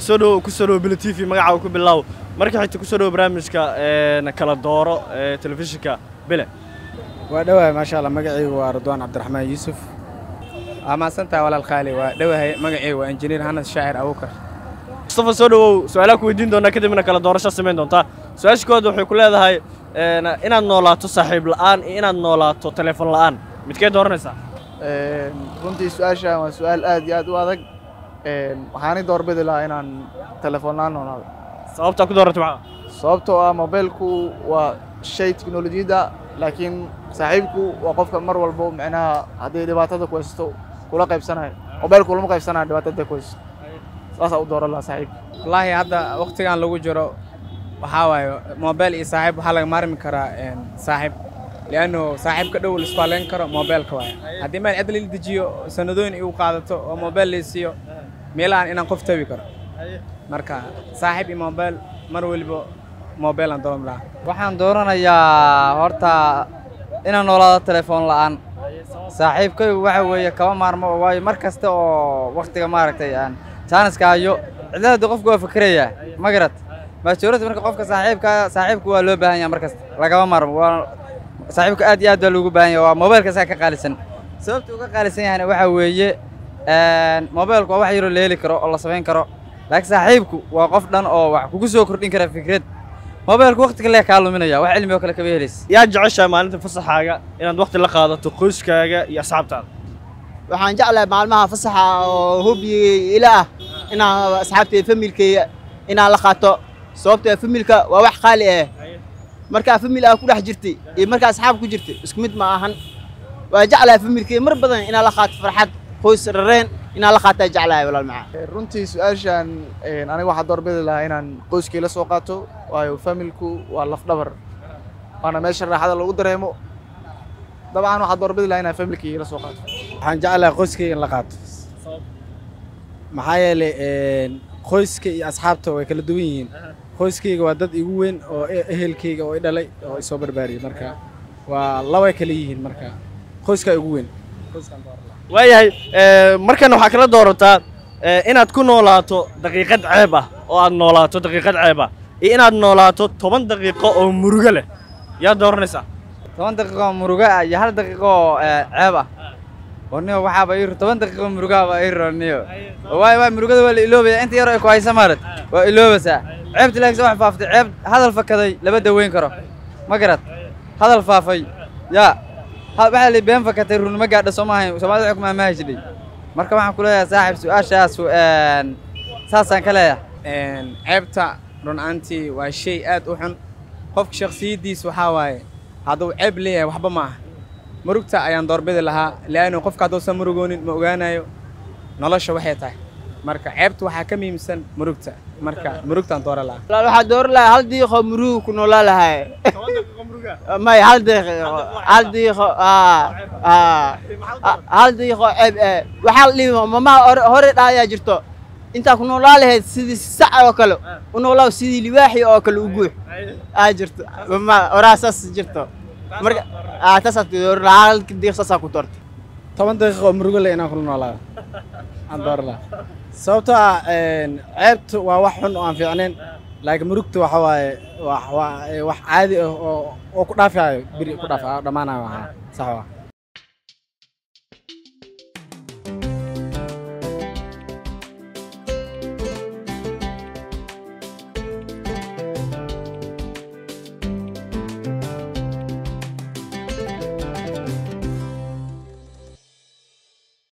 Soo dhowo, ku soo dhowo Bila TV. Magacaaga ku bilow, marka xigta ku soo dhowo barnaamijka Kala Dooro ee telefishinka Bile. Waa dhowahay, maasha Allah. Magacaygu waa Ridwaan Cabdiraxmaan Yuusuf. Waa mahadsantahay, walaal khaali. Waa dhowahay. Magacaygu waa Injineer Hanas Shaacir Abuukar. Mustafa, soo dhowow. Su-aalaha ku weydiin doonaa, kadibna kala doorasho samayn doontaa. Su-aasha koowaad waxay ku leedahay inaad noolaato saaxiib la'aan iyo inaad noolaato telefoon la'aan, midkee dooranaysaa? Runtii su-aashan waa su-aal aad iyo aad u adag. Waxaanay doorbidi lahaa inaan telefoon la'aan noolaado. Sababtaa ku dooratay maxaa? Sababtoo ah mobilku waa shay teknolojiyadda, laakiin saaxiibku waa qofka mar walbo micnaha haddii dhibaatada ku haysto kula qaybsanayo. Mobilku lama qaybsanayo dhibaatada ku haysto. Saasaa u dooran lahaa saaxiibka. Wallaahi hadda waqtigan lagu jiro waxaa waaye mobile iyo saaxiib waxaa laga maarmi karaa saaxiib, lianno saaxiibka dhow la isku haleyn karo mobilka waaye. Haddii meel cid la dejiyo, sanadooyin igu qaadato oo mobile la siiyo, meelahan inaan qof tabi karo. Marka saaxiib iyo mobile, mar waliba mobile aan dooran lahaa. Waxaan dooranayaa horta inaan noolaado telefoon la'aan. Saaxiibkaygu waxa weeye kama maarmo, waayo mar kasta oo waktiga maaragtay aan jaaniska hayo cidlada, qofku waa fikirayaa, ma garat majority. Marka qofka saaxiibka, saaxiibku waa loo baahan yahay mar kasta, lagama maarmo. Waa saaxiibka, aad iyo aad baa loogu baahan yahay. Waa mobilka isaga ka qaalisan. Sababta uga qaalisan yahayna waxa weeye mobilku waa wax yaroo la heli karo oo la samayn karo, laakiin saaxiibku waa qof dhan oo wax kugu soo kordhin kara fikrad. Mobilku waqtiga lee kaa luminaya, wax cilmi oo kale kama helaysa. Yaa jeceshahay maalinta fasaxaaga inaad waqti la qaadato, qoyskaaga iyo asxaabtaada? Waxaan jeclahay maalmaha fasaxa oo hobigay ila ah inaan asxaabtayda, familkayga inaan la qaato, sababtoo familka waa wax qaali ah. Markaa famil aa ku dhex jirtay iyo markaa asxaab ku jirtay isku mid ma ahan. Waa jeclahay familkayga mar badan inaan la qaato, farxad qoys rareen inaan la qaataa jeclahay, walaal macaa. Runtii su-aashan aniga waxaa doorbidi lahaa inaan qoyskii la soo qaato, waayo familku waa lafdhabar, waana meesha raaxada lagu dareemo. Dabcan waxaa doorbidi lahaa inaan familkii la soo qaato. Waxaan jeclahay qoyskayga in la qaato, maxaa yeelay qoyska iyo asxaabta way kala duwan yihiin. Qoyskayga waa dad igu weyn oo ehelkayga oo i dhalay oo isoo barbaariyey. Marka waa labay kala yihiin. Marka qoyskaa igu weyn, qoyskaan dooran lahaa. Waayahay, markan waxaa kala doorataa inaad ku noolaato daqiiqad ceeb ah oo aad noolaato daqiiqad ceeb ah iyo inaad noolaato 10 daqiiqo oo murugo leh. Yaa dooranaysaa? 10 daqiiqo oo murugo ah iyo 1 daqiiqo oo ceeb ah, warniyo waxaaba ii 10 daqiiqo murugo ah baa ii rooniyo. Waay waay, murugada waa la iloobaya inta yar ay ku haysa maarad waa iloobaysaa. Ceebta laakiin wax faaftay, ceeb hadal fakaday lama daweyn karo, ma garad? Hadal faafay yaa waxaa la been fakatay run ma gaadha, soo maahayn? Soomaalida waxay ku maahmaahi jiray. Marka waxaan ku leeyahay saaxiib, su-aashaas saasaan ka leeyahay. Ceebta run ahaantii waa shay aad u xun. Qofka shakhsiyaddiisa waxaa waaye hadduu ceeb leeyahay waxba ma aha. Murugta ayaan doorbidi lahaa, li'annu qofka hadduusan murugoonin ma ogaanayo nolosha waxay tahay. Marka ceebta waxaa ka muhiimsan murugta, marka murugtaan dooran lahaa. Walaal, waxaa dooran lahaa 1 daqiiqo murugo ku noolaa lahay. May, 1 daqiiqo, 1 daqiiqo, 1 daqiiqo ceeb waxaa la dhihi mamaha hore dhaayaa jirto: intaa ku noolaa lahayd sidii sac oo kale u noolaa, sidii libaaxi oo kale u guux aa jirto. Mama horaa saas jirto. Marka taasaa dooran lahaa, 1 daqiiq saasaa ku doortay. 10 daqiiqo oo murugo leh inaan kula noolaado aan dooran lahaa, sababtoo ah ceebtu waa wax xun oo aan fiicnayn, laakiin murugta waxa waaye waa wax caadi ah oo ku dhaafayo, beri ku dhaafayo, dhammaanayo. Ahaa sax waa.